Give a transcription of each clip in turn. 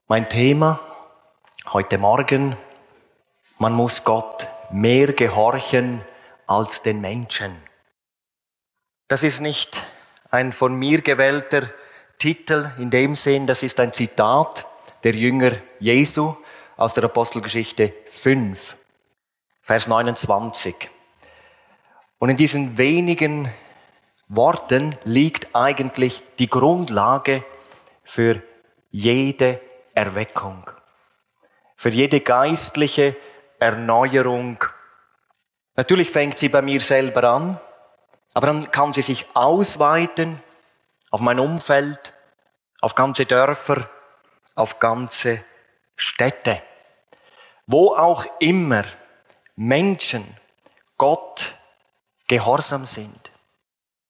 Mein Thema heute Morgen: Man muss Gott mehr gehorchen als den Menschen. Das ist nicht ein von mir gewählter Titel in dem Sinn, das ist ein Zitat der Jünger Jesu aus der Apostelgeschichte 5, Vers 29. Und in diesen wenigen Worten liegt eigentlich die Grundlage für jede Erweckung, für jede geistliche Erneuerung. Natürlich fängt sie bei mir selber an, aber dann kann sie sich ausweiten auf mein Umfeld, auf ganze Dörfer, auf ganze Städte. Wo auch immer Menschen Gott gehorsam sind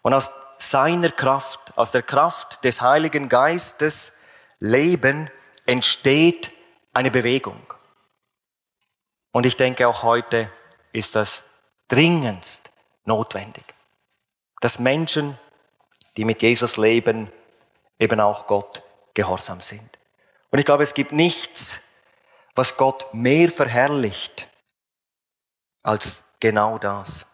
und aus seiner Kraft, aus der Kraft des Heiligen Geistes leben, entsteht eine Bewegung. Und ich denke, auch heute ist das dringendst notwendig, dass Menschen, die mit Jesus leben, eben auch Gott gehorsam sind. Und ich glaube, es gibt nichts, was Gott mehr verherrlicht als genau das.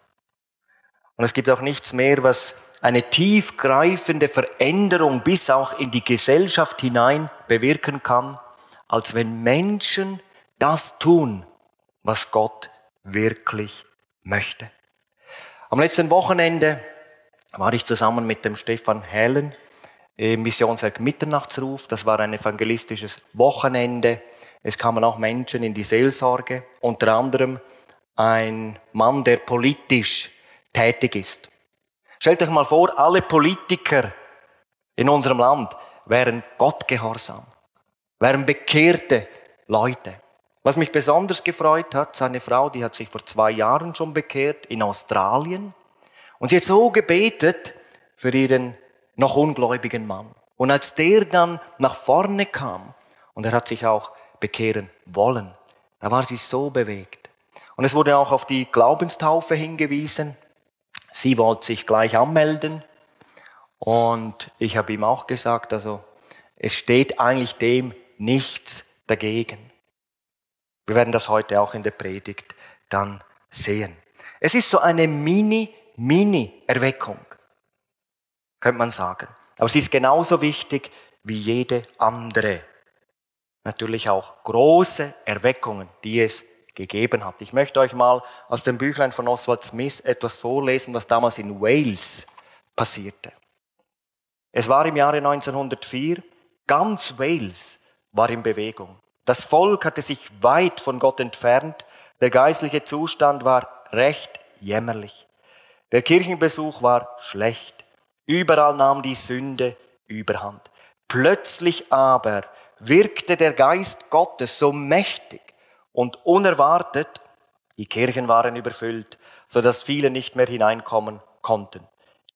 Und es gibt auch nichts mehr, was eine tiefgreifende Veränderung bis auch in die Gesellschaft hinein bewirken kann, als wenn Menschen das tun, was Gott wirklich möchte. Am letzten Wochenende war ich zusammen mit dem Stefan Hellen im Missionswerk Mitternachtsruf. Das war ein evangelistisches Wochenende. Es kamen auch Menschen in die Seelsorge, unter anderem ein Mann, der politisch tätig ist. Stellt euch mal vor, alle Politiker in unserem Land wären Gott gehorsam, wären bekehrte Leute. Was mich besonders gefreut hat, seine Frau, die hat sich vor 2 Jahren schon bekehrt in Australien. Und sie hat so gebetet für ihren noch ungläubigen Mann. Und als der dann nach vorne kam und er hat sich auch bekehren wollen, da war sie so bewegt. Und es wurde auch auf die Glaubenstaufe hingewiesen. Sie wollte sich gleich anmelden und ich habe ihm auch gesagt, also es steht eigentlich dem nichts dagegen. Wir werden das heute auch in der Predigt dann sehen. Es ist so eine Mini-Erweckung, könnte man sagen. Aber sie ist genauso wichtig wie jede andere. Natürlich auch große Erweckungen, die es gegeben hat. Ich möchte euch mal aus dem Büchlein von Oswald Smith etwas vorlesen, was damals in Wales passierte. Es war im Jahre 1904, ganz Wales war in Bewegung. Das Volk hatte sich weit von Gott entfernt, der geistliche Zustand war recht jämmerlich. Der Kirchenbesuch war schlecht, überall nahm die Sünde überhand. Plötzlich aber wirkte der Geist Gottes so mächtig und unerwartet, die Kirchen waren überfüllt, sodass viele nicht mehr hineinkommen konnten.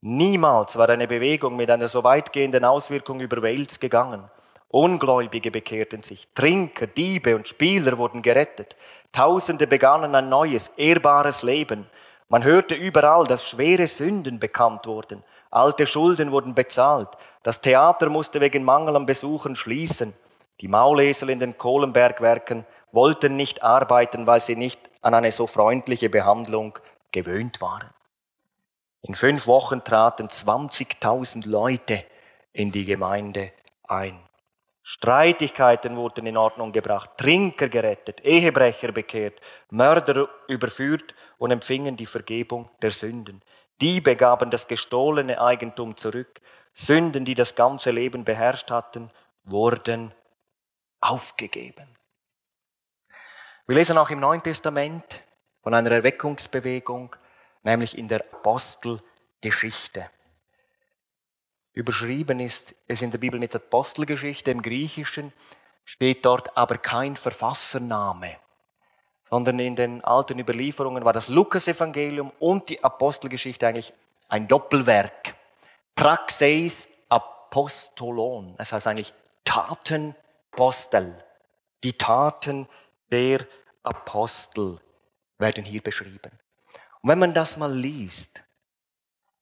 Niemals war eine Bewegung mit einer so weitgehenden Auswirkung über Wales gegangen. Ungläubige bekehrten sich, Trinker, Diebe und Spieler wurden gerettet. Tausende begannen ein neues, ehrbares Leben. Man hörte überall, dass schwere Sünden bekannt wurden. Alte Schulden wurden bezahlt. Das Theater musste wegen Mangel an Besuchern schließen. Die Maulesel in den Kohlenbergwerken wollten nicht arbeiten, weil sie nicht an eine so freundliche Behandlung gewöhnt waren. In 5 Wochen traten 20.000 Leute in die Gemeinde ein. Streitigkeiten wurden in Ordnung gebracht, Trinker gerettet, Ehebrecher bekehrt, Mörder überführt und empfingen die Vergebung der Sünden. Diebe gaben das gestohlene Eigentum zurück. Sünden, die das ganze Leben beherrscht hatten, wurden aufgegeben. Wir lesen auch im Neuen Testament von einer Erweckungsbewegung, nämlich in der Apostelgeschichte. Überschrieben ist es in der Bibel mit Apostelgeschichte, im Griechischen steht dort aber kein Verfassername, sondern in den alten Überlieferungen war das Lukasevangelium und die Apostelgeschichte eigentlich ein Doppelwerk. Praxeis Apostolon, das heißt eigentlich Tatenpostel, die Taten der Apostel werden hier beschrieben. Und wenn man das mal liest,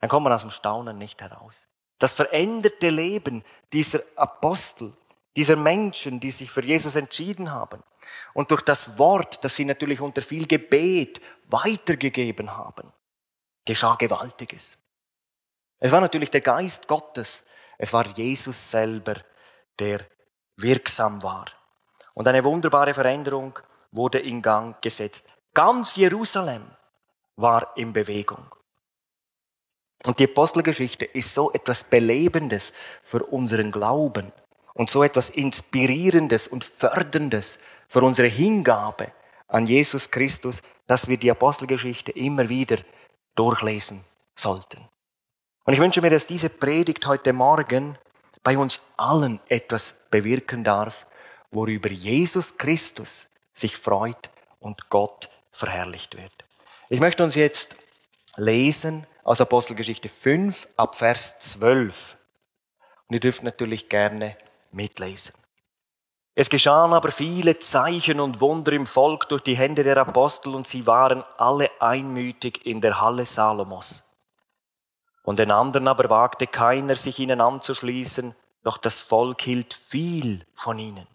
dann kommt man aus dem Staunen nicht heraus. Das veränderte Leben dieser Apostel dieser Menschen, die sich für Jesus entschieden haben und durch das Wort, das sie natürlich unter viel Gebet weitergegeben haben, geschah Gewaltiges. Es war natürlich der Geist Gottes, es war Jesus selber, der wirksam war. Und eine wunderbare Veränderung wurde in Gang gesetzt. Ganz Jerusalem war in Bewegung. Und die Apostelgeschichte ist so etwas Belebendes für unseren Glauben und so etwas Inspirierendes und Förderndes für unsere Hingabe an Jesus Christus, dass wir die Apostelgeschichte immer wieder durchlesen sollten. Und ich wünsche mir, dass diese Predigt heute Morgen bei uns allen etwas bewirken darf, worüber Jesus Christus sich freut und Gott verherrlicht wird. Ich möchte uns jetzt lesen aus Apostelgeschichte 5 ab Vers 12. Und ihr dürft natürlich gerne mitlesen. Es geschahen aber viele Zeichen und Wunder im Volk durch die Hände der Apostel und sie waren alle einmütig in der Halle Salomos. Und den anderen aber wagte keiner, sich ihnen anzuschließen, doch das Volk hielt viel von ihnen.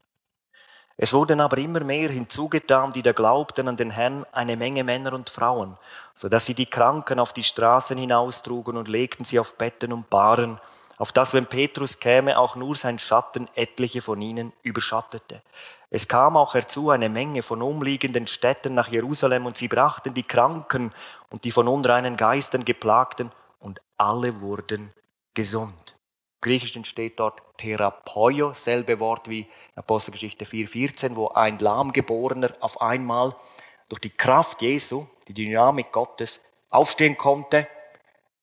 Es wurden aber immer mehr hinzugetan, die da glaubten an den Herrn, eine Menge Männer und Frauen, so dass sie die Kranken auf die Straßen hinaustrugen und legten sie auf Betten und Bahren, auf das, wenn Petrus käme, auch nur sein Schatten etliche von ihnen überschattete. Es kam auch herzu eine Menge von umliegenden Städten nach Jerusalem und sie brachten die Kranken und die von unreinen Geistern geplagten und alle wurden gesund. Im Griechischen steht dort Therapeio, selbe Wort wie Apostelgeschichte 4,14, wo ein Lahmgeborener auf einmal durch die Kraft Jesu, die Dynamik Gottes, aufstehen konnte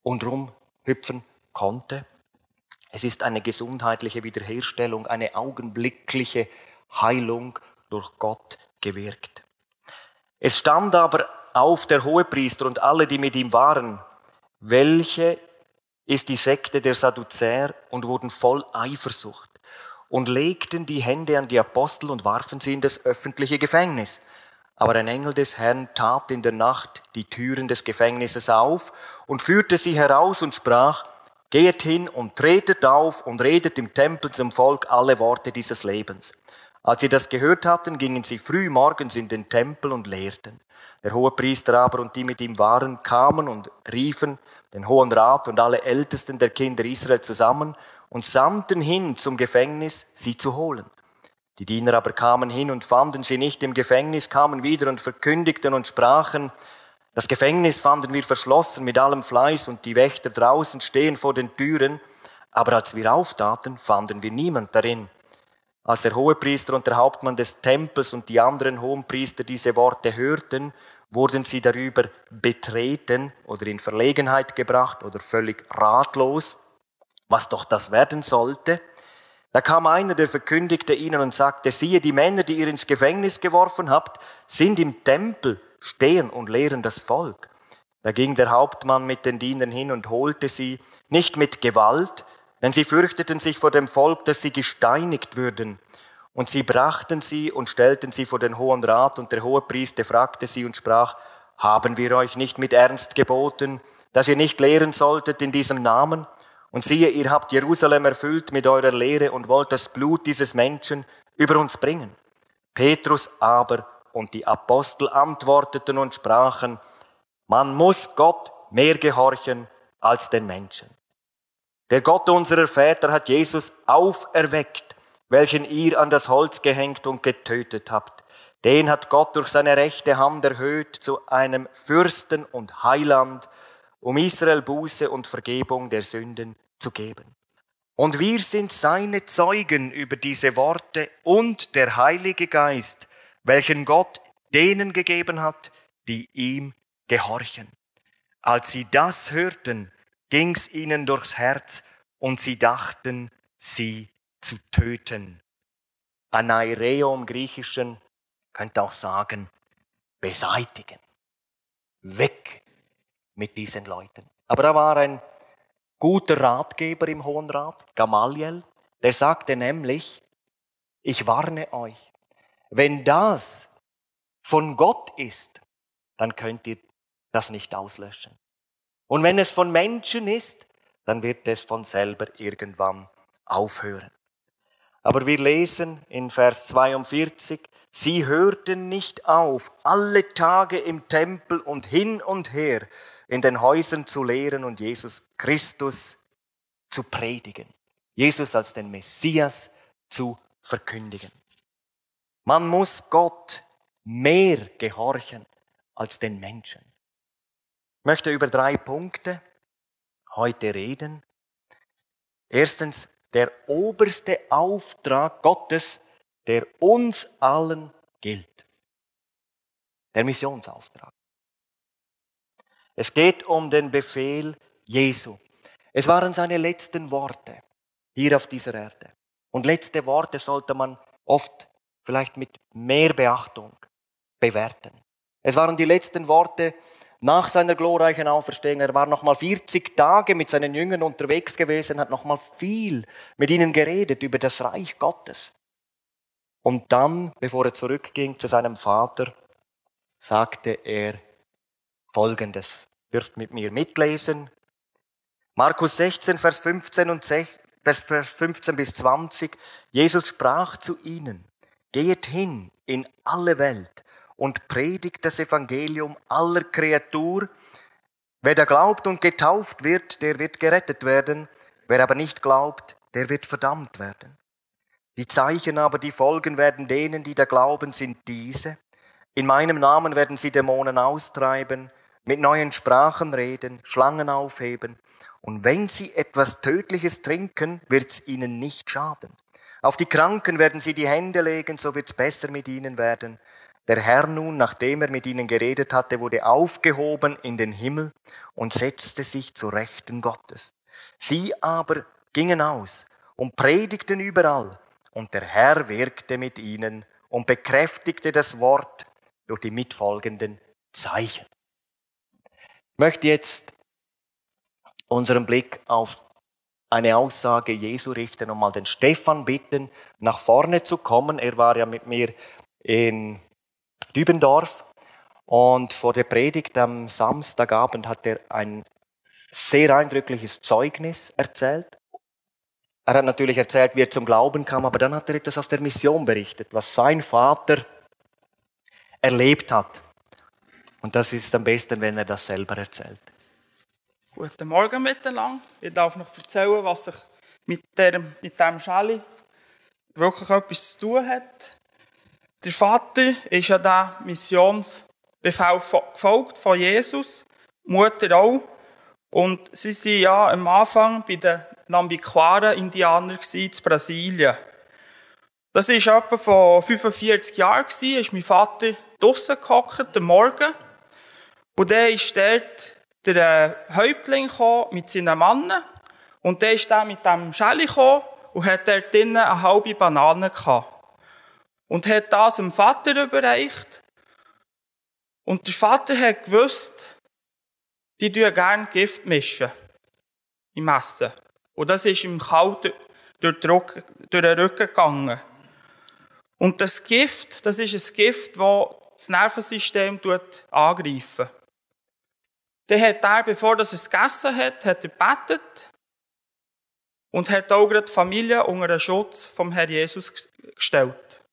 und rumhüpfen konnte. Es ist eine gesundheitliche Wiederherstellung, eine augenblickliche Heilung durch Gott gewirkt. Es stand aber auf der Hohepriester und alle, die mit ihm waren, welche ist die Sekte der Sadduzäer, und wurden voll Eifersucht und legten die Hände an die Apostel und warfen sie in das öffentliche Gefängnis. Aber ein Engel des Herrn tat in der Nacht die Türen des Gefängnisses auf und führte sie heraus und sprach: Geht hin und tretet auf und redet im Tempel zum Volk alle Worte dieses Lebens. Als sie das gehört hatten, gingen sie früh morgens in den Tempel und lehrten. Der Hohepriester aber und die mit ihm waren, kamen und riefen den Hohen Rat und alle Ältesten der Kinder Israel zusammen und sandten hin zum Gefängnis, sie zu holen. Die Diener aber kamen hin und fanden sie nicht im Gefängnis, kamen wieder und verkündigten und sprachen: Das Gefängnis fanden wir verschlossen mit allem Fleiß und die Wächter draußen stehen vor den Türen, aber als wir auftaten, fanden wir niemand darin. Als der Hohepriester und der Hauptmann des Tempels und die anderen Hohenpriester diese Worte hörten, wurden sie darüber betreten oder in Verlegenheit gebracht oder völlig ratlos, was doch das werden sollte. Da kam einer, der verkündigte ihnen und sagte: Siehe, die Männer, die ihr ins Gefängnis geworfen habt, sind im Tempel, stehen und lehren das Volk. Da ging der Hauptmann mit den Dienern hin und holte sie, nicht mit Gewalt, denn sie fürchteten sich vor dem Volk, dass sie gesteinigt würden. Und sie brachten sie und stellten sie vor den Hohen Rat, und der Hohepriester fragte sie und sprach: Haben wir euch nicht mit Ernst geboten, dass ihr nicht lehren solltet in diesem Namen? Und siehe, ihr habt Jerusalem erfüllt mit eurer Lehre und wollt das Blut dieses Menschen über uns bringen. Petrus aber und die Apostel antworteten und sprachen: Man muss Gott mehr gehorchen als den Menschen. Der Gott unserer Väter hat Jesus auferweckt, welchen ihr an das Holz gehängt und getötet habt. Den hat Gott durch seine rechte Hand erhöht zu einem Fürsten und Heiland, um Israel Buße und Vergebung der Sünden zu geben. Und wir sind seine Zeugen über diese Worte und der Heilige Geist, welchen Gott denen gegeben hat, die ihm gehorchen. Als sie das hörten, ging's ihnen durchs Herz und sie dachten, sie zu töten. Anaireo im Griechischen, könnte auch sagen, beseitigen. Weg mit diesen Leuten. Aber da war ein guter Ratgeber im Hohen Rat, Gamaliel, der sagte nämlich: Ich warne euch, wenn das von Gott ist, dann könnt ihr das nicht auslöschen. Und wenn es von Menschen ist, dann wird es von selber irgendwann aufhören. Aber wir lesen in Vers 42, sie hörten nicht auf, alle Tage im Tempel und hin und her in den Häusern zu lehren und Jesus Christus zu predigen. Jesus als den Messias zu verkündigen. Man muss Gott mehr gehorchen als den Menschen. Ich möchte über 3 Punkte heute reden. Erstens, der oberste Auftrag Gottes, der uns allen gilt. Der Missionsauftrag. Es geht um den Befehl Jesu. Es waren seine letzten Worte hier auf dieser Erde. Und letzte Worte sollte man oft vielleicht mit mehr Beachtung bewerten. Es waren die letzten Worte nach seiner glorreichen Auferstehung. Er war nochmal 40 Tage mit seinen Jüngern unterwegs gewesen, hat nochmal viel mit ihnen geredet über das Reich Gottes. Und dann, bevor er zurückging zu seinem Vater, sagte er Folgendes. Ihr dürft mit mir mitlesen. Markus 16, Vers 15 bis 20. Jesus sprach zu ihnen, geht hin in alle Welt und predigt das Evangelium aller Kreatur. Wer da glaubt und getauft wird, der wird gerettet werden. Wer aber nicht glaubt, der wird verdammt werden. Die Zeichen aber, die folgen werden denen, die da glauben, sind diese. In meinem Namen werden sie Dämonen austreiben, mit neuen Sprachen reden, Schlangen aufheben. Und wenn sie etwas Tödliches trinken, wird's ihnen nicht schaden. Auf die Kranken werden sie die Hände legen, so wird's besser mit ihnen werden. Der Herr nun, nachdem er mit ihnen geredet hatte, wurde aufgehoben in den Himmel und setzte sich zur Rechten Gottes. Sie aber gingen aus und predigten überall. Und der Herr wirkte mit ihnen und bekräftigte das Wort durch die mitfolgenden Zeichen. Ich möchte jetzt unseren Blick auf eine Aussage Jesu richten und mal den Stefan bitten, nach vorne zu kommen. Er war ja mit mir in Dübendorf und vor der Predigt am Samstagabend hat er ein sehr eindrückliches Zeugnis erzählt. Er hat natürlich erzählt, wie er zum Glauben kam, aber dann hat er etwas aus der Mission berichtet, was sein Vater erlebt hat. Und das ist am besten, wenn er das selber erzählt. Guten Morgen miteinander. Ich darf noch erzählen, was sich mit diesem Schäli wirklich etwas zu tun hat. Der Vater ist ja der Missionsbefehl gefolgt von Jesus, die Mutter auch. Und sie waren ja am Anfang bei den Nambiquara-Indianern in Brasilien. Das war etwa vor 45 Jahren, ist mein Vater draussen gehockt, am Morgen. Und dann ist dort der Häuptling mit seinen Männern. Und dann ist er mit dem Schäli gekommen und hat dort drinnen eine halbe Banane gehabt. Und hat das dem Vater überreicht. Und der Vater hat gewusst, die mischen gerne Gift im Essen. Und das ist ihm kalt durch den Rücken gegangen. Und das Gift, das ist ein Gift, das das Nervensystem angreift. Dann hat er, bevor er es gegessen hat, er gebetet und hat auch die Familie unter den Schutz vom Herrn Jesus gestellt.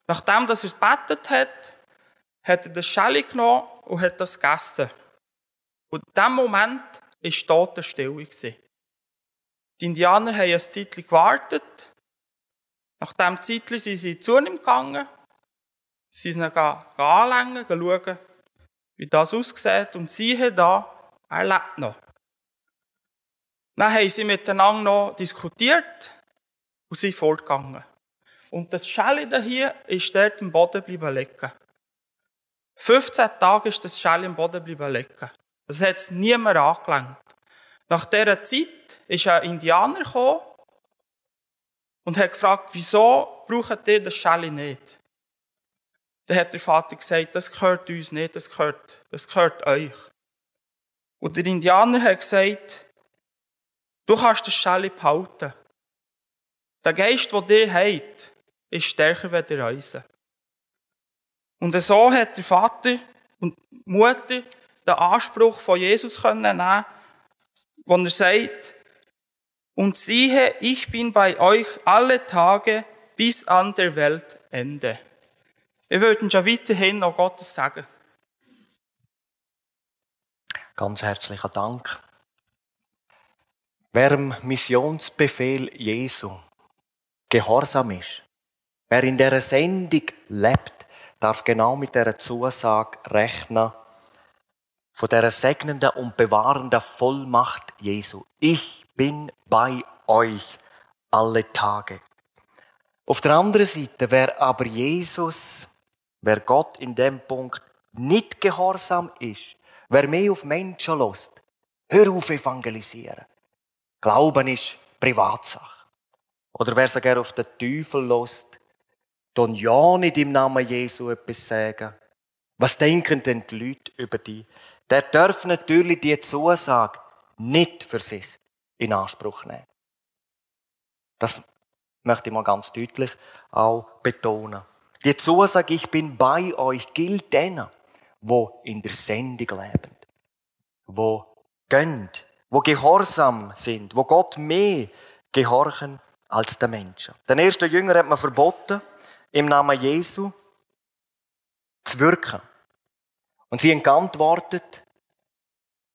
Nachdem er gebetet hat, hat er das Schäli genommen und hat das gegessen. Und in diesem Moment war Totenstille. Die Indianer haben ein Zeitchen gewartet. Nach diesem Zeitchen sind sie zu ihm gegangen. Sie sind ihn anlängen, schauen, wie das aussieht. Und siehe da, er lebt noch. Dann haben sie miteinander noch diskutiert und sind fortgegangen. Und das Schäli hier ist dort im Boden bleiben liegen. 15 Tage ist das Schäli im Boden bleiben liegen. Das hat es niemand angelangt. Nach dieser Zeit ist ein Indianer gekommen und hat gefragt, wieso braucht ihr das Schäli nicht? Dann hat der Vater gesagt, das gehört uns nicht, das gehört euch. Und der Indianer hat gesagt, du kannst das Schäli behalten. Der Geist, den ihr habt, ist stärker als der unser. Und so hat der Vater und die Mutter den Anspruch von Jesus nehmen, wo er sagt, Und siehe, ich bin bei euch alle Tage bis an der Weltende. Wir würden schon weiterhin noch Gottes sagen. Ganz herzlichen Dank. Wer dem Missionsbefehl Jesu gehorsam ist, wer in dieser Sendung lebt, darf genau mit dieser Zusage rechnen, von dieser segnenden und bewahrenden Vollmacht Jesu. Ich bin bei euch alle Tage. Auf der anderen Seite, wer aber Jesus, wer Gott in dem Punkt nicht gehorsam ist, wer mehr auf Menschen lässt, hör auf evangelisieren. Glauben ist Privatsache. Oder wer sogar auf den Teufel lässt, dann ja nicht im Namen Jesu etwas sagen. Was denken denn die Leute über dich? Der darf natürlich die Zusage nicht für sich in Anspruch nehmen. Das möchte ich mal ganz deutlich auch betonen. Die Zusage, ich bin bei euch, gilt denen, die in der Sendung leben, die gehen, die gehorsam sind, wo Gott mehr gehorchen als der Menschen. Den ersten Jüngern hat man verboten, im Namen Jesu zu wirken. Und sie haben geantwortet,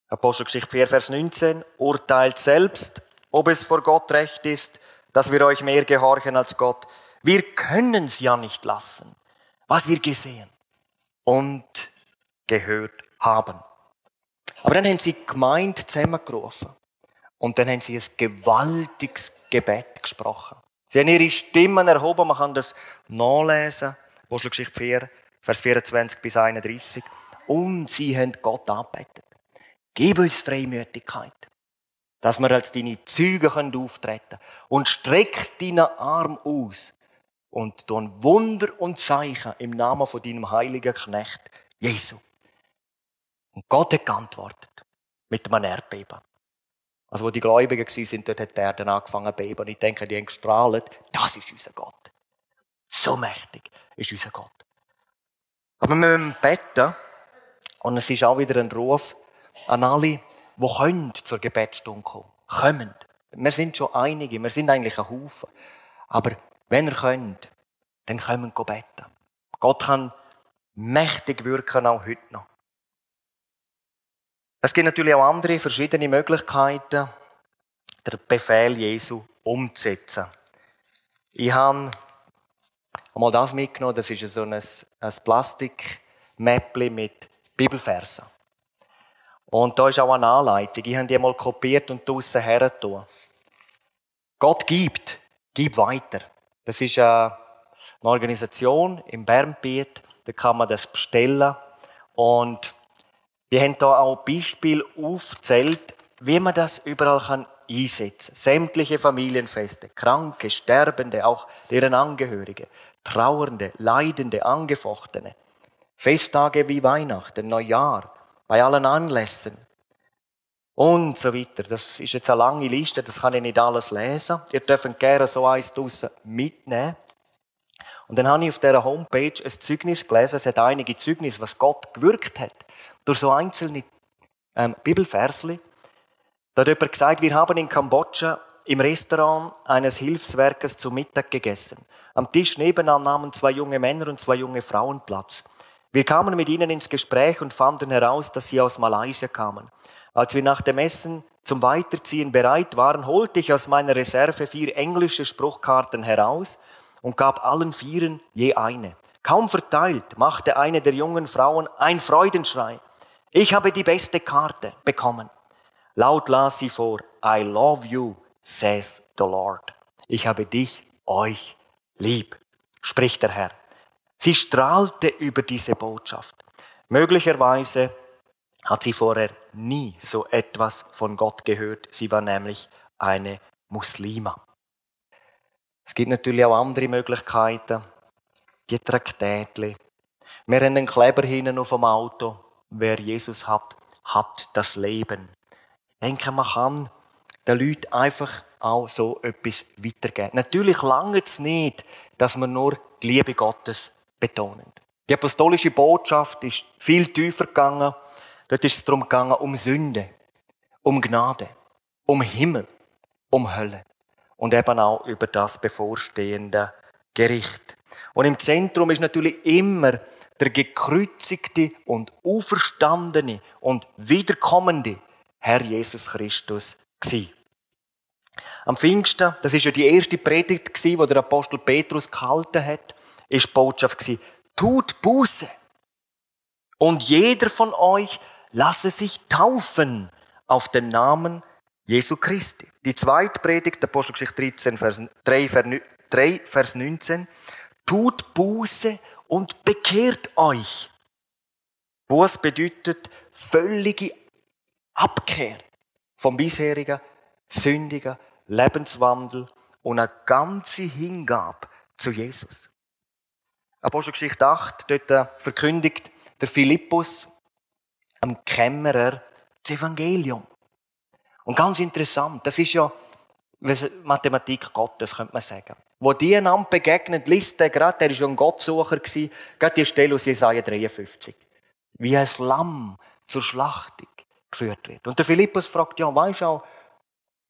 Apostelgeschichte 4, Vers 19, urteilt selbst, ob es vor Gott recht ist, dass wir euch mehr gehorchen als Gott. Wir können es ja nicht lassen, was wir gesehen und gehört haben. Aber dann haben sie die Gemeinde zusammengerufen und dann haben sie ein gewaltiges Gebet gesprochen. Sie haben ihre Stimmen erhoben, man kann das nachlesen, Apostelgeschichte 4, Vers 24 bis 31. Und sie haben Gott angebetet. Gib uns Freimütigkeit, dass wir als deine Zeugen auftreten können. Und streck deinen Arm aus und tun Wunder und Zeichen im Namen von deinem heiligen Knecht Jesu. Und Gott hat geantwortet mit einem Erdbeben. Also wo die Gläubigen waren, dort hat die Erde angefangen zu beben. Ich denke, die haben gestrahlt. Das ist unser Gott. So mächtig ist unser Gott. Aber wir müssen beten. Und es ist auch wieder ein Ruf an alle, die zur Gebetsstunde kommen. Kommen. Wir sind schon einige, wir sind eigentlich ein Haufen. Aber wenn ihr könnt, dann kommen wir beten. Gott kann mächtig wirken, auch heute noch. Es gibt natürlich auch andere verschiedene Möglichkeiten, den Befehl Jesu umzusetzen. Ich habe einmal das mitgenommen, das ist so ein Plastikmäppchen mit Bibelversen. Und da ist auch eine Anleitung. Ich habe die mal kopiert und draussen hergetan. Gott gibt, gib weiter. Das ist eine Organisation im Bernbiet, da kann man das bestellen. Und die haben da auch Beispiele aufgezählt, wie man das überall einsetzen kann. Sämtliche Familienfeste, Kranke, Sterbende, auch deren Angehörige, Trauernde, Leidende, Angefochtene. Festtage wie Weihnachten, Neujahr, bei allen Anlässen und so weiter. Das ist jetzt eine lange Liste, das kann ich nicht alles lesen. Ihr dürft gerne so eins draussen mitnehmen. Und dann habe ich auf dieser Homepage ein Zeugnis gelesen. Es hat einige Zeugnisse, was Gott gewirkt hat. Durch so einzelne Bibelversli. Da hat jemand gesagt, wir haben in Kambodscha im Restaurant eines Hilfswerkes zu Mittag gegessen. Am Tisch nebenan nahmen 2 junge Männer und 2 junge Frauen Platz. Wir kamen mit ihnen ins Gespräch und fanden heraus, dass sie aus Malaysia kamen. Als wir nach dem Essen zum Weiterziehen bereit waren, holte ich aus meiner Reserve 4 englische Spruchkarten heraus und gab allen 4 je eine. Kaum verteilt, machte eine der jungen Frauen ein Freudenschrei. Ich habe die beste Karte bekommen. Laut las sie vor, I love you, says the Lord. Ich habe dich, euch lieb, spricht der Herr. Sie strahlte über diese Botschaft. Möglicherweise hat sie vorher nie so etwas von Gott gehört. Sie war nämlich eine Muslima. Es gibt natürlich auch andere Möglichkeiten. Die Traktätli. Wir haben einen Kleber hinten auf dem Auto. Wer Jesus hat, hat das Leben. Ich denke, man kann den Leuten einfach auch so etwas weitergeben. Natürlich langt es nicht, dass man nur die Liebe Gottes betonen. Die apostolische Botschaft ist viel tiefer gegangen. Dort ist es darum gegangen, um Sünde, um Gnade, um Himmel. um Hölle und eben auch über das bevorstehende Gericht. Und im Zentrum ist natürlich immer der gekreuzigte und auferstandene und wiederkommende Herr Jesus Christus gewesen. Am Pfingsten, das ist ja die erste Predigt gewesen, die der Apostel Petrus gehalten hat, ist die Botschaft gewesen: Tut Buße und jeder von euch lasse sich taufen auf den Namen Jesu Christi. Die zweite Predigt, Apostelgeschichte 3, Vers 19, tut Buße und bekehrt euch. Buße bedeutet völlige Abkehr vom bisherigen sündigen Lebenswandel und eine ganze Hingabe zu Jesus. Apostelgeschichte 8, dort verkündigt der Philippus am Kämmerer das Evangelium. Und ganz interessant, das ist ja Mathematik Gottes, könnte man sagen. Wo die einander begegnet, liest der gerade, der war ja ein Gottsucher, gerade die Stelle aus Jesaja 53. Wie ein Lamm zur Schlachtung geführt wird. Und der Philippus fragt, ja, weisst du auch,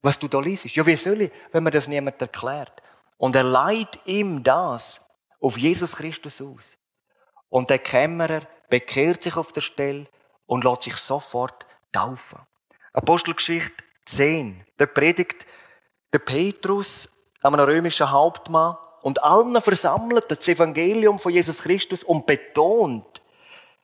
was du da liest? Ja, wie soll ich, wenn mir das niemand erklärt? Und er leitet ihm das auf Jesus Christus aus. Und der Kämmerer bekehrt sich auf der Stelle und lässt sich sofort taufen. Apostelgeschichte 10. Da predigt der Petrus einem römischen Hauptmann und allen versammelt das Evangelium von Jesus Christus und betont,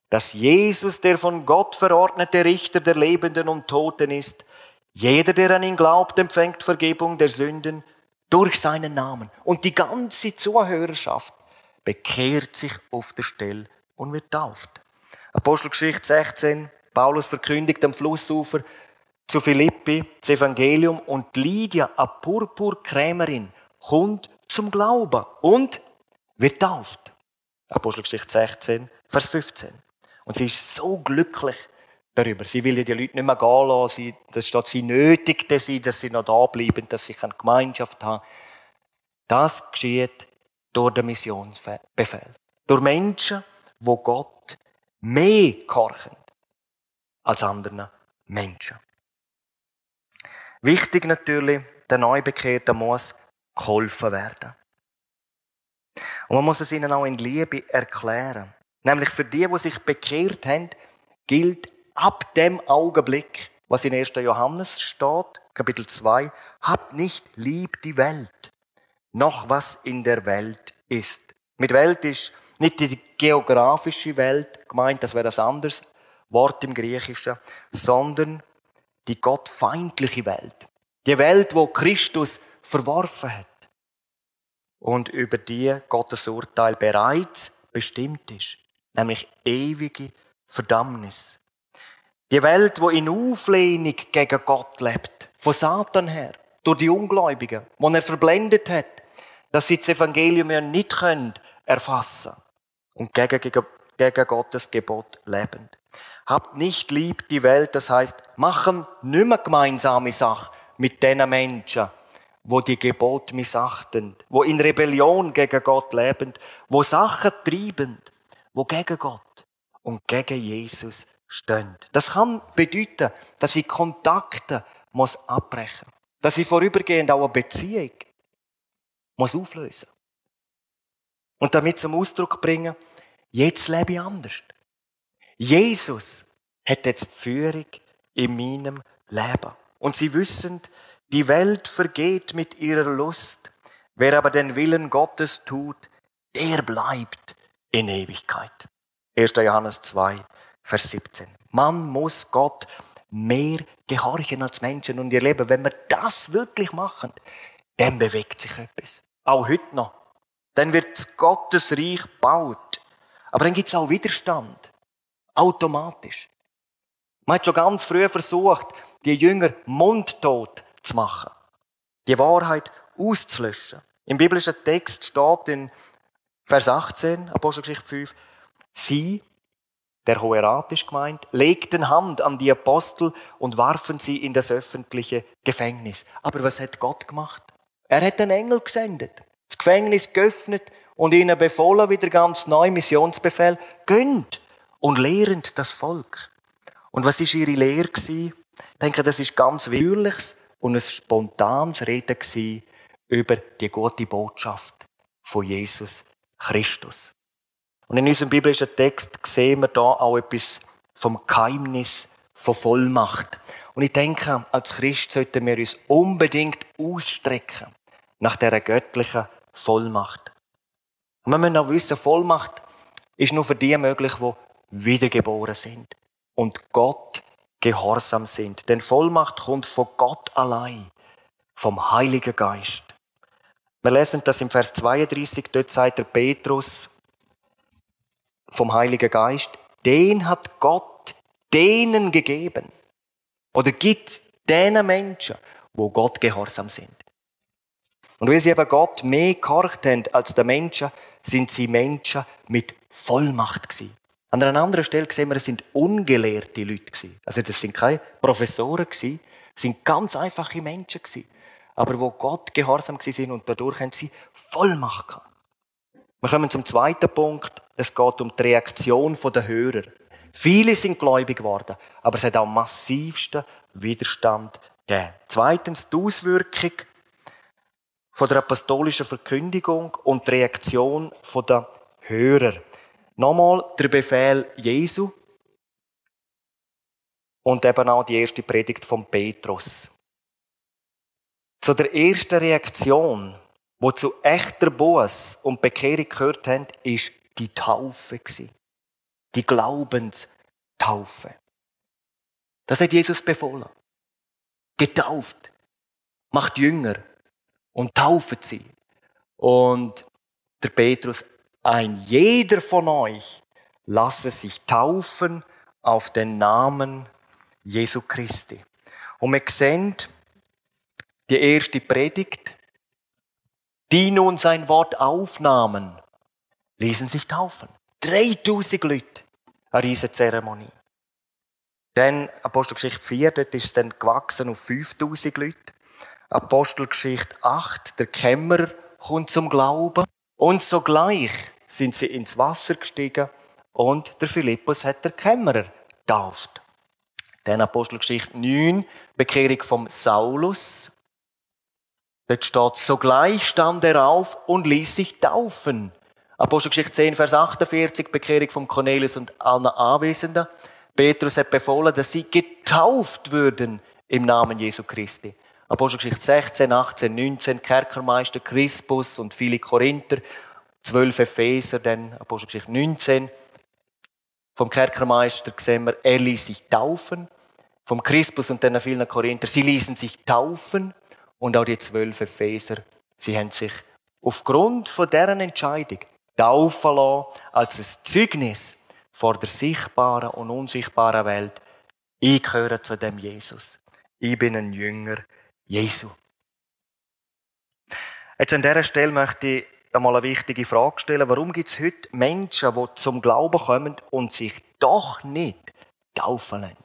dass Jesus der von Gott verordnete Richter der Lebenden und Toten ist. Jeder, der an ihn glaubt, empfängt Vergebung der Sünden durch seinen Namen. Und die ganze Zuhörerschaft bekehrt sich auf der Stelle und wird tauft. Apostelgeschichte 16. Paulus verkündigt am Flussufer zu Philippi das Evangelium und Lydia, eine Purpurkrämerin, kommt zum Glauben und wird tauft. Apostelgeschichte 16, Vers 15. Und sie ist so glücklich darüber. Sie will ja die Leute nicht mehr gehen lassen. Das steht, sie nötigte sie, dass sie noch da bleiben, dass sie eine Gemeinschaft haben. Das geschieht durch den Missionsbefehl. Durch Menschen, die Gott mehr gehorchen als anderen Menschen. Wichtig natürlich, der Neubekehrte muss geholfen werden. Und man muss es ihnen auch in Liebe erklären. Nämlich für die sich bekehrt haben, gilt ab dem Augenblick, was in 1. Johannes steht, Kapitel 2, habt nicht lieb die Welt, noch was in der Welt ist. Mit Welt ist nicht die geografische Welt gemeint, das wäre ein anderes Wort im Griechischen, sondern die gottfeindliche Welt. Die Welt, wo Christus verworfen hat und über die Gottes Urteil bereits bestimmt ist, nämlich ewige Verdammnis. Die Welt, wo in Auflehnung gegen Gott lebt, von Satan her, durch die Ungläubigen, wo er verblendet hat, dass sie das Evangelium ja nicht erfassen können und gegen Gottes Gebot leben. Habt nicht lieb die Welt, das heisst, machen nicht mehr gemeinsame Sache mit den Menschen, wo die Gebote missachten, wo in Rebellion gegen Gott leben, wo Sachen treiben, wo gegen Gott und gegen Jesus stehen. Das kann bedeuten, dass ich Kontakte abbrechen muss, dass ich vorübergehend auch eine Beziehung auflösen muss. Und damit zum Ausdruck bringen, jetzt lebe ich anders. Jesus hat jetzt die Führung in meinem Leben. Und sie wissen, die Welt vergeht mit ihrer Lust. Wer aber den Willen Gottes tut, der bleibt in Ewigkeit. 1. Johannes 2, Vers 17. Man muss Gott mehr gehorchen als Menschen und ihr Leben. Wenn wir das wirklich machen, dann bewegt sich etwas. Auch heute noch. Dann wird Gottes Reich gebaut. Aber dann gibt es auch Widerstand. Automatisch. Man hat schon ganz früh versucht, die Jünger mundtot zu machen. Die Wahrheit auszulöschen. Im biblischen Text steht in Vers 18, Apostelgeschichte 5, sie, der Hohe Rat ist gemeint, legten Hand an die Apostel und warfen sie in das öffentliche Gefängnis. Aber was hat Gott gemacht? Er hat einen Engel gesendet, das Gefängnis geöffnet und ihnen befohlen, wieder ganz neu Missionsbefehl, gönnt und lehret das Volk. Und was war ihre Lehre? Ich denke, das ist ganz Willkürliches und ein spontanes Reden gewesen über die gute Botschaft von Jesus Christus. Und in unserem biblischen Text sehen wir da auch etwas vom Geheimnis von Vollmacht. Und ich denke, als Christ sollten wir uns unbedingt ausstrecken nach dieser göttlichen Vollmacht. Und wir müssen auch wissen, Vollmacht ist nur für die möglich, die wiedergeboren sind und Gott gehorsam sind. Denn Vollmacht kommt von Gott allein, vom Heiligen Geist. Wir lesen das im Vers 32, dort sagt der Petrus vom Heiligen Geist, den hat Gott denen gegeben oder gibt denen Menschen, wo Gott gehorsam sind. Und weil sie eben Gott mehr gehorcht haben als die Menschen, sind sie Menschen mit Vollmacht gewesen. An einer anderen Stelle sehen wir, es sind ungelehrte Leute gewesen. Also das sind keine Professoren gewesen, es sind ganz einfache Menschen gewesen. Aber wo Gott gehorsam gewesen sind und dadurch haben sie Vollmacht gehabt. Wir kommen zum zweiten Punkt. Es geht um die Reaktion der Hörer. Viele sind gläubig geworden, aber es hat auch massivsten Widerstand gegeben. Zweitens die Auswirkung von der apostolischen Verkündigung und die Reaktion der Hörer. Nochmal der Befehl Jesu und eben auch die erste Predigt von Petrus. Zu der ersten Reaktion, die zu echter Buß und Bekehrung gehört haben, ist die Taufe gewesen. Die Glaubenstaufe. Das hat Jesus befohlen. Getauft. Macht Jünger. Und taufen sie. Und der Petrus, ein jeder von euch lasse sich taufen auf den Namen Jesu Christi. Und wir sehen die erste Predigt, die nun sein Wort aufnahmen, ließen sich taufen. 3000 Leute, eine riesige Zeremonie. Dann Apostelgeschichte 4, dort ist es dann gewachsen auf 5000 Leute. Apostelgeschichte 8, der Kämmerer kommt zum Glauben. Und sogleich sind sie ins Wasser gestiegen und der Philippus hat der Kämmerer getauft. Dann Apostelgeschichte 9, Bekehrung vom Saulus. Dort steht, sogleich stand er auf und ließ sich taufen. Apostelgeschichte 10, Vers 48, Bekehrung von Cornelius und allen Anwesenden. Petrus hat befohlen, dass sie getauft würden im Namen Jesu Christi. Apostelgeschichte 16, 18, 19, Kerkermeister Crispus und viele Korinther, 12 Epheser, dann Apostelgeschichte 19. Vom Kerkermeister sehen wir, er ließ sich taufen. Vom Crispus und dann vielen Korinther, sie ließen sich taufen. Und auch die 12 Epheser, sie haben sich aufgrund von deren Entscheidung taufen lassen, als ein Zeugnis vor der sichtbaren und unsichtbaren Welt. Ich gehöre zu dem Jesus. Ich bin ein Jünger Jesu. Jetzt an dieser Stelle möchte ich einmal eine wichtige Frage stellen. Warum gibt es heute Menschen, die zum Glauben kommen und sich doch nicht taufen lassen?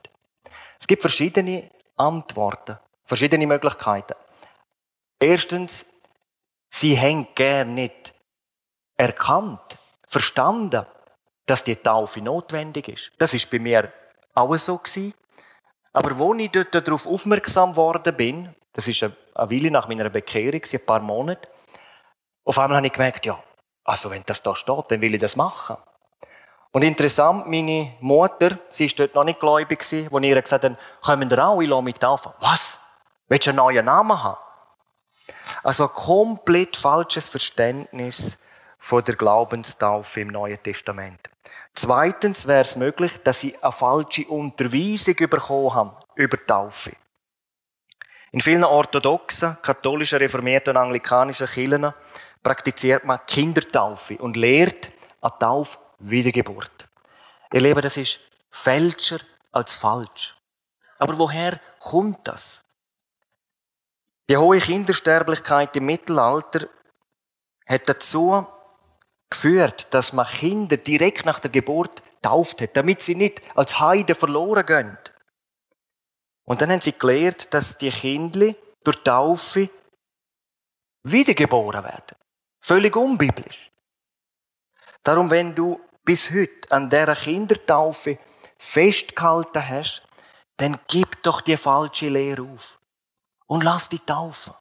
Es gibt verschiedene Antworten, verschiedene Möglichkeiten. Erstens, sie haben gerne nicht erkannt, verstanden, dass die Taufe notwendig ist. Das ist bei mir auch so gewesen. Aber als ich dort darauf aufmerksam geworden bin, das ist eine Weile nach meiner Bekehrung, ein paar Monate, auf einmal habe ich gemerkt, ja, also wenn das da steht, dann will ich das machen. Und interessant, meine Mutter, sie war dort noch nicht gläubig, als ich ihr gesagt habe, kommen wir auch, ich lasse mich taufen. Was? Willst du einen neuen Namen haben? Also ein komplett falsches Verständnis von der Glaubenstaufe im Neuen Testament. Zweitens wäre es möglich, dass sie eine falsche Unterweisung bekommen haben über die Taufe. In vielen orthodoxen, katholischen, reformierten und anglikanischen Kirchen praktiziert man Kindertaufe und lehrt an Taufe Wiedergeburt. Ihr Lieben, das ist fälscher als falsch. Aber woher kommt das? Die hohe Kindersterblichkeit im Mittelalter hat dazu geführt, dass man Kinder direkt nach der Geburt getauft hat, damit sie nicht als Heiden verloren gehen. Und dann haben sie gelehrt, dass die Kinder durch Taufe wiedergeboren werden. Völlig unbiblisch. Darum, wenn du bis heute an dieser und lass dich taufen.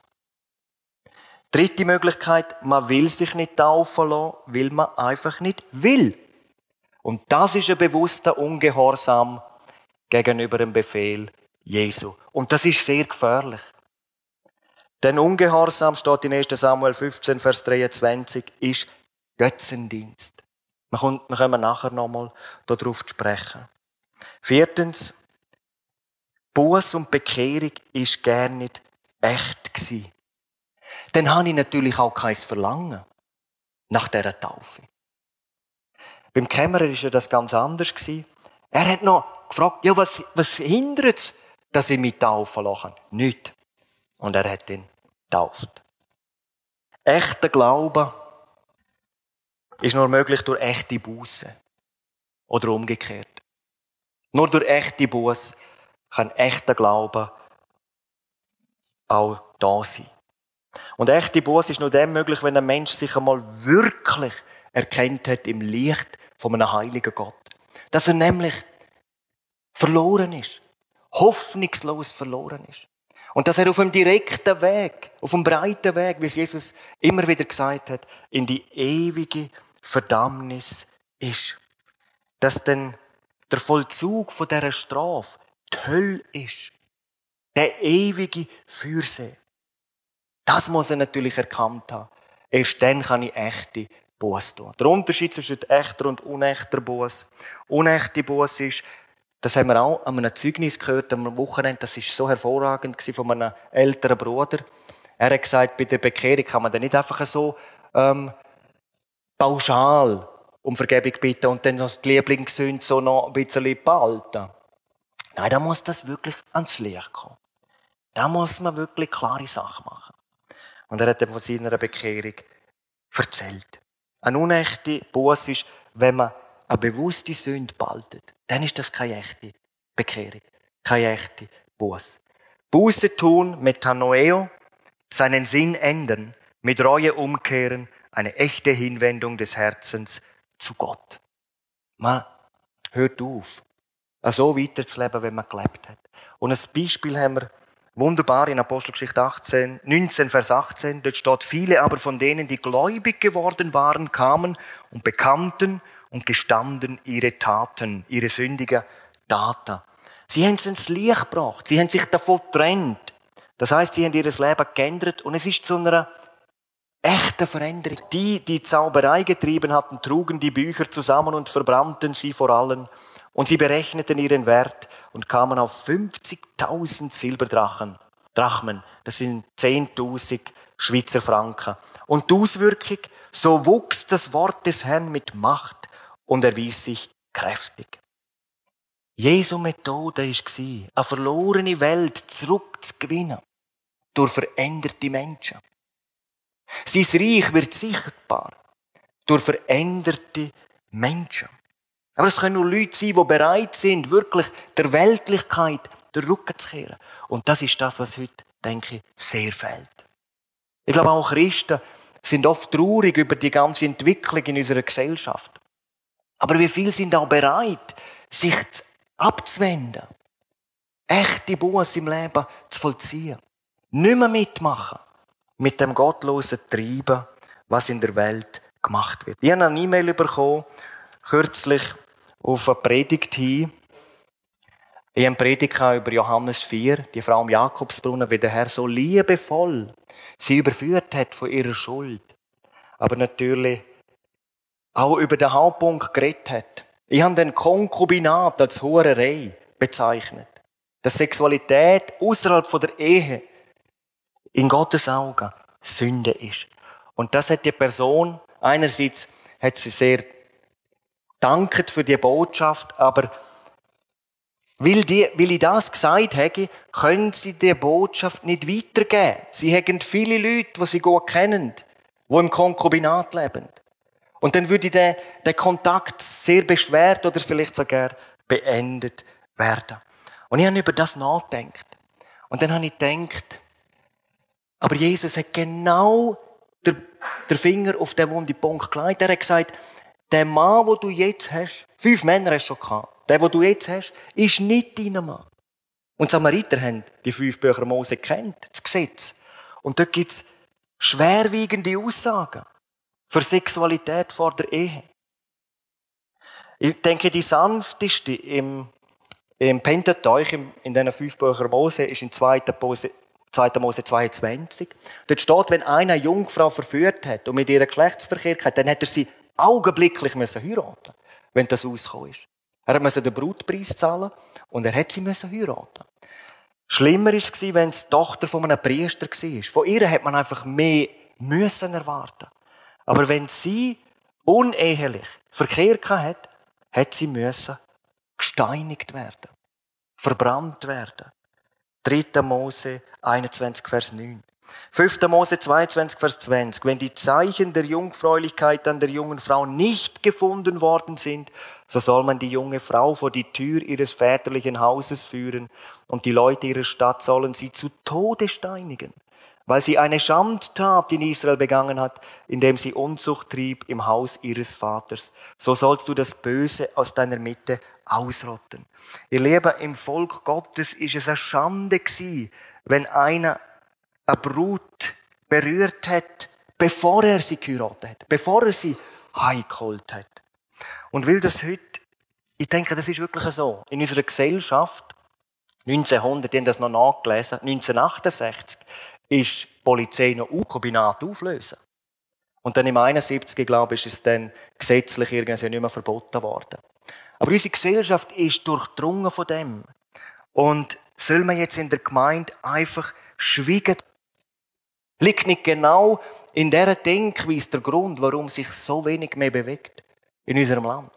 Dritte Möglichkeit, man will sich nicht taufen lassen, weil man einfach nicht will. Und das ist ein bewusster Ungehorsam gegenüber dem Befehl Jesu. Und das ist sehr gefährlich. Denn Ungehorsam, steht in 1. Samuel 15, Vers 23, ist Götzendienst. Wir kommen nachher nochmal darauf zu sprechen. Viertens, Buß und Bekehrung ist gar nicht echt gewesen. Dann habe ich natürlich auch kein Verlangen nach dieser Taufe. Beim Kämmerer war ja das ganz anders gewesen. Er hat noch gefragt, ja, was hindert es, dass ich mich taufen lasse? Nichts. Und er hat ihn getauft. Echter Glaube ist nur möglich durch echte Buße. Oder umgekehrt. Nur durch echte Buße kann echter Glaube auch da sein. Und echte Buße ist nur dann möglich, wenn ein Mensch sich einmal wirklich erkennt hat im Licht von einem heiligen Gott. Dass er nämlich verloren ist. Hoffnungslos verloren ist. Und dass er auf einem direkten Weg, auf einem breiten Weg, wie es Jesus immer wieder gesagt hat, in die ewige Verdammnis ist. Dass dann der Vollzug von dieser Strafe die Hölle ist. Der ewige Feuersee. Das muss er natürlich erkannt haben. Erst dann kann ich echte Buße tun. Der Unterschied zwischen echter und unechter Buße. Unechte Buße ist, das haben wir auch an einem Zeugnis gehört am Wochenende, das war so hervorragend von einem älteren Bruder. Er hat gesagt, bei der Bekehrung kann man dann nicht einfach so pauschal um Vergebung bitten und dann noch die Lieblingssünde so noch ein bisschen behalten. Nein, da muss das wirklich ans Licht kommen. Da muss man wirklich klare Sachen machen. Und er hat dann von seiner Bekehrung erzählt. Eine unechte Buße ist, wenn man eine bewusste Sünde behaltet. Dann ist das keine echte Bekehrung, keine echte Buße. Buße tun, Metanoeo, seinen Sinn ändern, mit Reue umkehren, eine echte Hinwendung des Herzens zu Gott. Man hört auf, so weiterzuleben, wie man gelebt hat. Und ein Beispiel haben wir wunderbar in Apostelgeschichte 19, Vers 18. Dort steht, viele aber von denen, die gläubig geworden waren, kamen und bekannten und gestanden ihre Taten, ihre sündigen Taten. Sie haben es ins Licht gebracht. Sie haben sich davon getrennt. Das heisst, sie haben ihr Leben geändert und es ist zu einer echten Veränderung. Die Zauberei getrieben hatten, trugen die Bücher zusammen und verbrannten sie vor allen. Und sie berechneten ihren Wert und kamen auf 50.000 Silberdrachmen. Das sind 10.000 Schweizer Franken. Und die Auswirkung, so wuchs das Wort des Herrn mit Macht und erwies sich kräftig. Jesu Methode war, eine verlorene Welt zurückzugewinnen durch veränderte Menschen. Sein Reich wird sichtbar durch veränderte Menschen. Aber es können nur Leute sein, die bereit sind, wirklich der Weltlichkeit den Rücken zu kehren. Und das ist das, was heute, denke ich, sehr fehlt. Ich glaube, auch Christen sind oft traurig über die ganze Entwicklung in unserer Gesellschaft. Aber wie viele sind auch bereit, sich abzuwenden, echte Buße im Leben zu vollziehen, nicht mehr mitmachen mit dem gottlosen Treiben, was in der Welt gemacht wird. Ich habe eine E-Mail bekommen, kürzlich auf eine Predigt hin. Ich habe eine Predigt über Johannes 4, die Frau am Jakobsbrunnen, wie der Herr so liebevoll sie überführt hat von ihrer Schuld. Aber natürlich auch über den Hauptpunkt geredet hat. Ich habe den Konkubinat als Hurerei bezeichnet. Dass Sexualität außerhalb von der Ehe in Gottes Augen Sünde ist. Und das hat die Person, einerseits hat sie sehr danket für die Botschaft, aber weil ich das gesagt habe, können sie die Botschaft nicht weitergeben. Sie haben viele Leute, die sie gut kennen, die im Konkubinat leben. Und dann würde der Kontakt sehr beschwert oder vielleicht sogar beendet werden. Und ich habe über das nachgedacht. Und dann habe ich gedacht, aber Jesus hat genau den Finger auf den wunden Punkt gelegt. Er hat gesagt, der Mann, den du jetzt hast, 5 Männer hast du schon gehabt, der, den du jetzt hast, ist nicht dein Mann. Und die Samariter haben die 5 Bücher Mose kennt, das Gesetz. Und dort gibt es schwerwiegende Aussagen für Sexualität vor der Ehe. Ich denke, die sanfteste im Pentateuch, in diesen 5 Büchern Mose, ist in 2. Mose 22. Dort steht, wenn einer eine Jungfrau verführt hat und mit ihr Geschlechtsverkehr hatte, dann hätte er sie augenblicklich heiraten, wenn das rausgekommen ist. Er musste den Brutpreis zahlen und er hätte sie heiraten. Schlimmer war es, wenn es die Tochter von einem Priester war. Von ihr hat man einfach mehr müssen erwarten. Aber wenn sie unehelich Verkehr hatte, hätte sie müssen gesteinigt werden, verbrannt werden. 3. Mose 21, Vers 9. 5. Mose 22, Vers 20. Wenn die Zeichen der Jungfräulichkeit an der jungen Frau nicht gefunden worden sind, so soll man die junge Frau vor die Tür ihres väterlichen Hauses führen und die Leute ihrer Stadt sollen sie zu Tode steinigen, weil sie eine Schandtat in Israel begangen hat, indem sie Unzucht trieb im Haus ihres Vaters. So sollst du das Böse aus deiner Mitte ausrotten. Ihr Lieben, im Volk Gottes ist es eine Schande gewesen, wenn einer eine Brut berührt hat, bevor er sie geheiratet hat, bevor er sie heimgeholt hat. Und weil das heute, ich denke, das ist wirklich so, in unserer Gesellschaft, 1900, die haben das noch nachgelesen, 1968, ist die Polizei noch Kombinat auflösen. Und dann im 71, glaube ich, ist es dann gesetzlich irgendwie nicht mehr verboten worden. Aber unsere Gesellschaft ist durchdrungen von dem. Und soll man jetzt in der Gemeinde einfach schweigen? Liegt nicht genau in dieser Denkweise der Grund, warum sich so wenig mehr bewegt in unserem Land,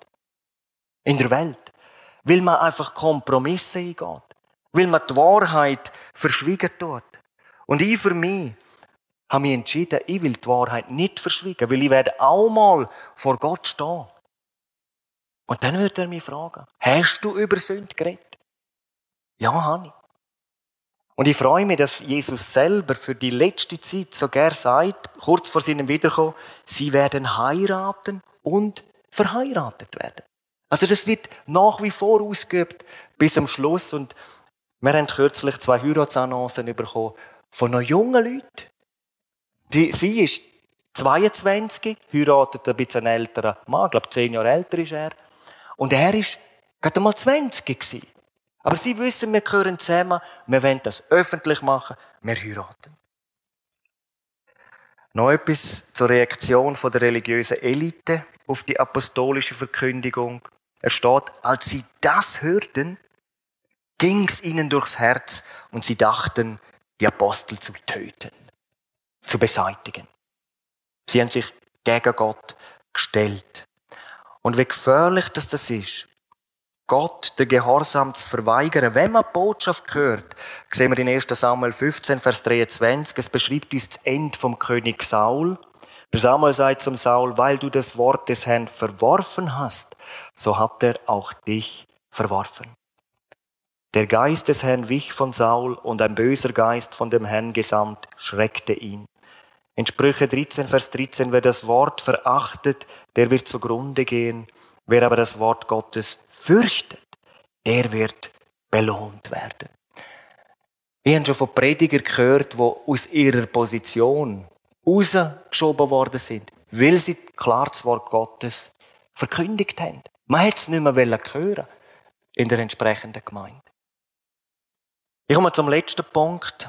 in der Welt? Weil man einfach Kompromisse eingeht, weil man die Wahrheit verschwiegen tut. Und ich für mich habe mich entschieden, ich will die Wahrheit nicht verschwiegen, weil ich werde auch mal vor Gott stehen. Und dann wird er mich fragen, hast du über Sünde geredet? Ja, habe ich. Und ich freue mich, dass Jesus selber für die letzte Zeit sogar sagt, kurz vor seinem Wiederkommen, sie werden heiraten und verheiratet werden. Also das wird nach wie vor ausgeübt bis zum Schluss. Und wir haben kürzlich 2 Heiratsannoncen bekommen von noch jungen Leuten. Sie ist 22, heiratet ein bisschen einen älteren Mann, ich glaube 10 Jahre älter ist er. Und er war gerade mal 20 gewesen. Aber sie wissen, wir gehören zusammen, wir wollen das öffentlich machen, wir heiraten. Noch etwas zur Reaktion der religiösen Elite auf die apostolische Verkündigung. Er steht, als sie das hörten, ging es ihnen durchs Herz und sie dachten, die Apostel zu töten, zu beseitigen. Sie haben sich gegen Gott gestellt. Und wie gefährlich das ist, Gott den Gehorsam zu verweigern. Wenn man die Botschaft hört, sehen wir in 1. Samuel 15, Vers 23, es beschreibt uns das Ende vom König Saul. Der Samuel sagt zum Saul, weil du das Wort des Herrn verworfen hast, so hat er auch dich verworfen. Der Geist des Herrn wich von Saul und ein böser Geist von dem Herrn gesandt schreckte ihn. In Sprüche 13, Vers 13, wer das Wort verachtet, der wird zugrunde gehen. Wer aber das Wort Gottes fürchtet, der wird belohnt werden. Wir haben schon von Predigern gehört, die aus ihrer Position rausgeschoben worden sind, weil sie klar das Wort Gottes verkündigt haben. Man hätte es nicht mehr hören in der entsprechenden Gemeinde. Ich komme zum letzten Punkt.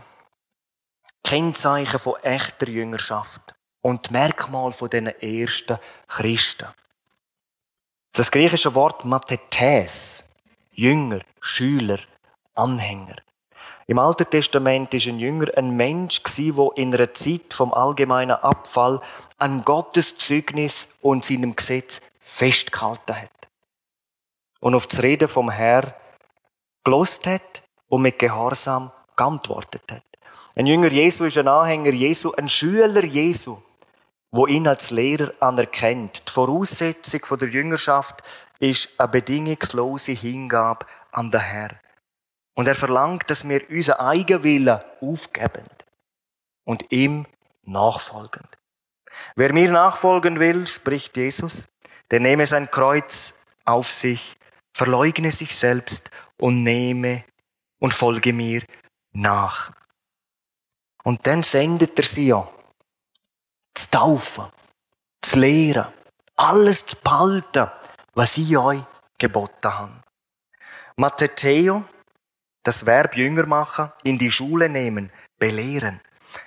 Kennzeichen von echter Jüngerschaft und Merkmal von diesen ersten Christen. Das griechische Wort Mathetes, Jünger, Schüler, Anhänger. Im Alten Testament war ein Jünger ein Mensch, der in einer Zeit vom allgemeinen Abfall an Gottes Zeugnis und seinem Gesetz festgehalten hat. Und auf das Reden vom Herrn gehört hat und mit Gehorsam geantwortet hat. Ein Jünger Jesu ist ein Anhänger Jesu, ein Schüler Jesu, wo ihn als Lehrer anerkennt. Die Voraussetzung der Jüngerschaft ist eine bedingungslose Hingabe an den Herrn. Und er verlangt, dass wir unseren Eigenwillen aufgeben und ihm nachfolgen. Wer mir nachfolgen will, spricht Jesus, der nehme sein Kreuz auf sich, verleugne sich selbst und nehme und folge mir nach. Und dann sendet er sie ja, zu taufen, zu lehren, alles zu behalten, was ich euch geboten habe. Matheteo, das Verb Jünger machen, in die Schule nehmen, belehren.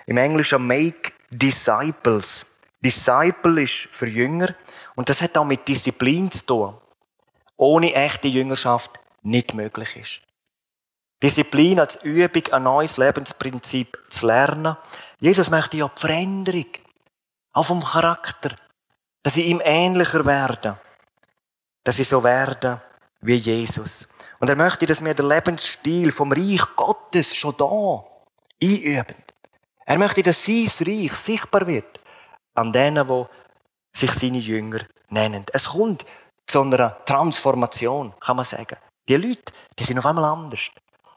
Im Englischen make disciples. Disciple ist für Jünger und das hat auch mit Disziplin zu tun. Ohne echte Jüngerschaft nicht möglich ist. Disziplin als Übung, ein neues Lebensprinzip zu lernen. Jesus möchte ja die Veränderung, auch vom Charakter, dass ich ihm ähnlicher werde, dass ich so werde wie Jesus. Und er möchte, dass wir den Lebensstil vom Reich Gottes schon da einüben. Er möchte, dass sein Reich sichtbar wird an denen, die sich seine Jünger nennen. Es kommt zu einer Transformation, kann man sagen. Die Leute, die sind auf einmal anders.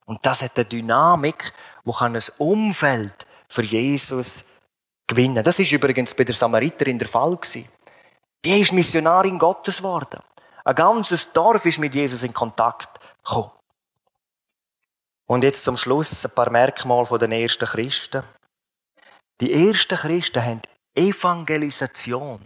Und das hat eine Dynamik, die ein Umfeld für Jesus gewinnen kann. Das ist übrigens bei der Samariterin der Fall gewesen. Die ist Missionarin Gottes geworden. Ein ganzes Dorf ist mit Jesus in Kontakt gekommen. Und jetzt zum Schluss ein paar Merkmale der ersten Christen. Die ersten Christen haben Evangelisation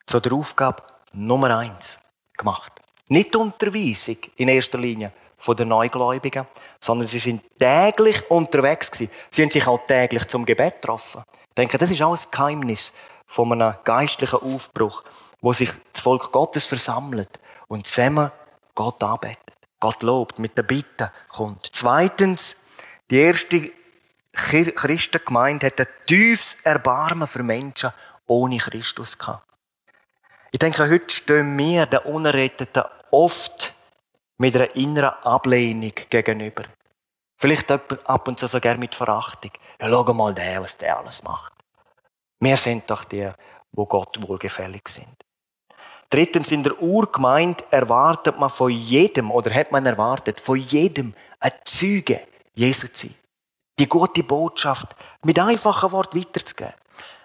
zu der Aufgabe Nummer 1 gemacht. Nicht die Unterweisung in erster Linie von den Neugläubigen, sondern sie sind täglich unterwegs gewesen. Sie haben sich auch täglich zum Gebet getroffen. Ich denke, das ist auch ein Geheimnis von einem geistlichen Aufbruch, wo sich das Volk Gottes versammelt und zusammen Gott anbetet. Gott lobt, mit der Bitte kommt. Zweitens, die erste Christengemeinde hat ein tiefes Erbarmen für Menschen ohne Christus gehabt. Ich denke, heute stehen wir den Unerretteten oft mit einer inneren Ablehnung gegenüber. Vielleicht ab und zu sogar mit Verachtung. Ja, schau mal den, was der alles macht. Wir sind doch die, wo Gott wohlgefällig sind. Drittens, in der Urgemeinde erwartet man von jedem, oder hat man erwartet, von jedem ein Zeuge Jesu zu sein. Die gute Botschaft mit einfachen Worten weiterzugeben.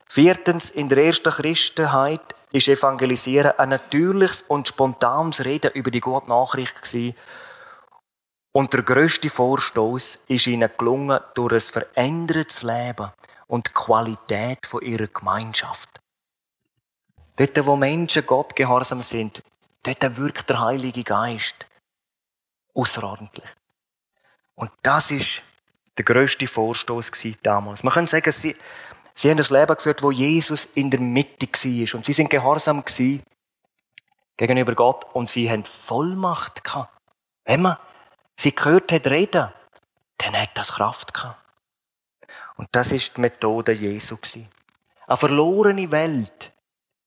Viertens, in der ersten Christenheit ist Evangelisieren ein natürliches und spontanes Reden über die gute Nachricht gewesen. Und der grösste Vorstoß ist ihnen gelungen durch ein verändertes Leben und die Qualität von ihrer Gemeinschaft. Dort, wo Menschen Gott gehorsam sind, dort wirkt der Heilige Geist außerordentlich. Und das ist der grösste Vorstoß damals. Man kann sagen, sie haben ein Leben geführt, wo Jesus in der Mitte war. Und sie sind gehorsam gegenüber Gott und sie haben Vollmacht gehabt. Wenn man sie gehört hat reden, dann hat das Kraft gehabt. Und das ist die Methode Jesu gewesen. Eine verlorene Welt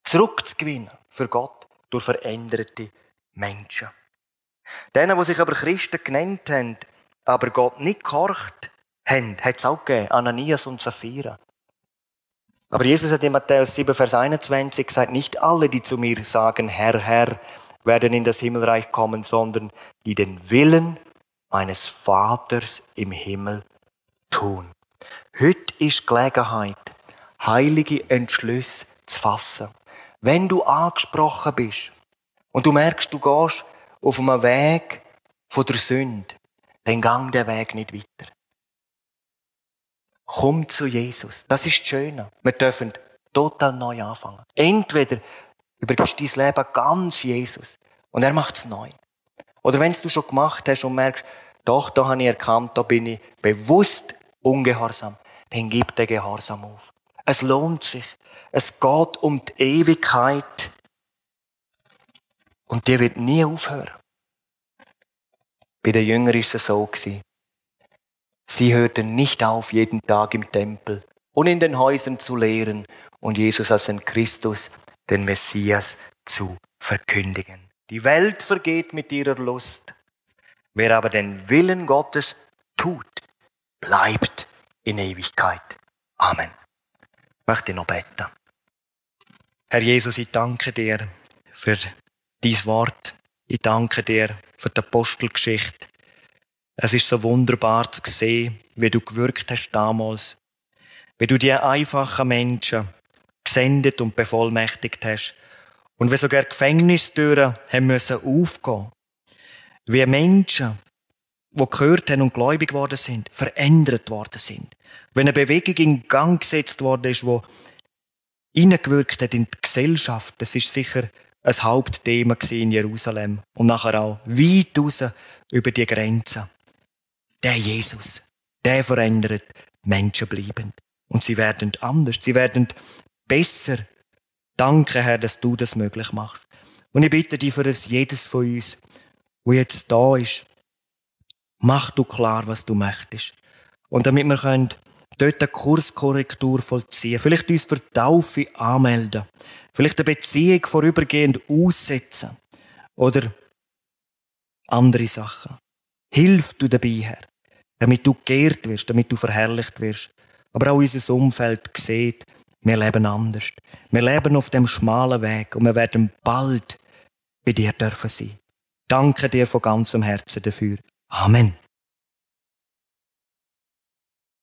zurückzugewinnen für Gott durch veränderte Menschen. Denen, die sich aber Christen genannt haben, aber Gott nicht gehorcht haben, hat es auch gegeben, Ananias und Sapphira. Aber Jesus hat in Matthäus 7, Vers 21 gesagt, nicht alle, die zu mir sagen, Herr, Herr, werden in das Himmelreich kommen, sondern die den Willen meines Vaters im Himmel tun. Heute ist die Gelegenheit, heilige Entschlüsse zu fassen. Wenn du angesprochen bist und du merkst, du gehst auf einem Weg von der Sünde, dann gang den Weg nicht weiter. Komm zu Jesus. Das ist das Schöne. Wir dürfen total neu anfangen. Entweder übergibst du dein Leben ganz Jesus und er macht es neu. Oder wenn du schon gemacht hast und merkst, doch, da habe ich erkannt, da bin ich bewusst ungehorsam, dann gib den Gehorsam auf. Es lohnt sich. Es geht um die Ewigkeit und die wird nie aufhören. Bei den Jüngern war es so. Sie hörten nicht auf, jeden Tag im Tempel und in den Häusern zu lehren und Jesus als den Christus, den Messias, zu verkündigen. Die Welt vergeht mit ihrer Lust. Wer aber den Willen Gottes tut, bleibt in Ewigkeit. Amen. Ich möchte noch beten. Herr Jesus, ich danke dir für dein Wort. Ich danke dir für die Apostelgeschichte. Es ist so wunderbar zu sehen, wie du gewirkt hast damals. Wie du die einfachen Menschen gesendet und bevollmächtigt hast. Und wie sogar Gefängnistüren haben müssen aufgehen. Wie Menschen die gehört haben und gläubig geworden sind, verändert worden sind. Wenn eine Bewegung in Gang gesetzt worden ist, die hineingewirkt hat in die Gesellschaft, das ist sicher ein Hauptthema in Jerusalem. Und nachher auch weit raus über die Grenzen. Der Jesus, der verändert Menschen bleibend. Und sie werden anders, sie werden besser. Danke, Herr, dass du das möglich machst. Und ich bitte dich für jedes von uns, wo jetzt da ist, mach du klar, was du möchtest. Und damit wir können dort eine Kurskorrektur vollziehen, vielleicht uns für die Taufe anmelden, vielleicht eine Beziehung vorübergehend aussetzen oder andere Sachen. Hilf du dabei, Herr, damit du geehrt wirst, damit du verherrlicht wirst. Aber auch unser Umfeld sieht, wir leben anders. Wir leben auf dem schmalen Weg und wir werden bald bei dir dürfen sein. Danke dir von ganzem Herzen dafür. Amen.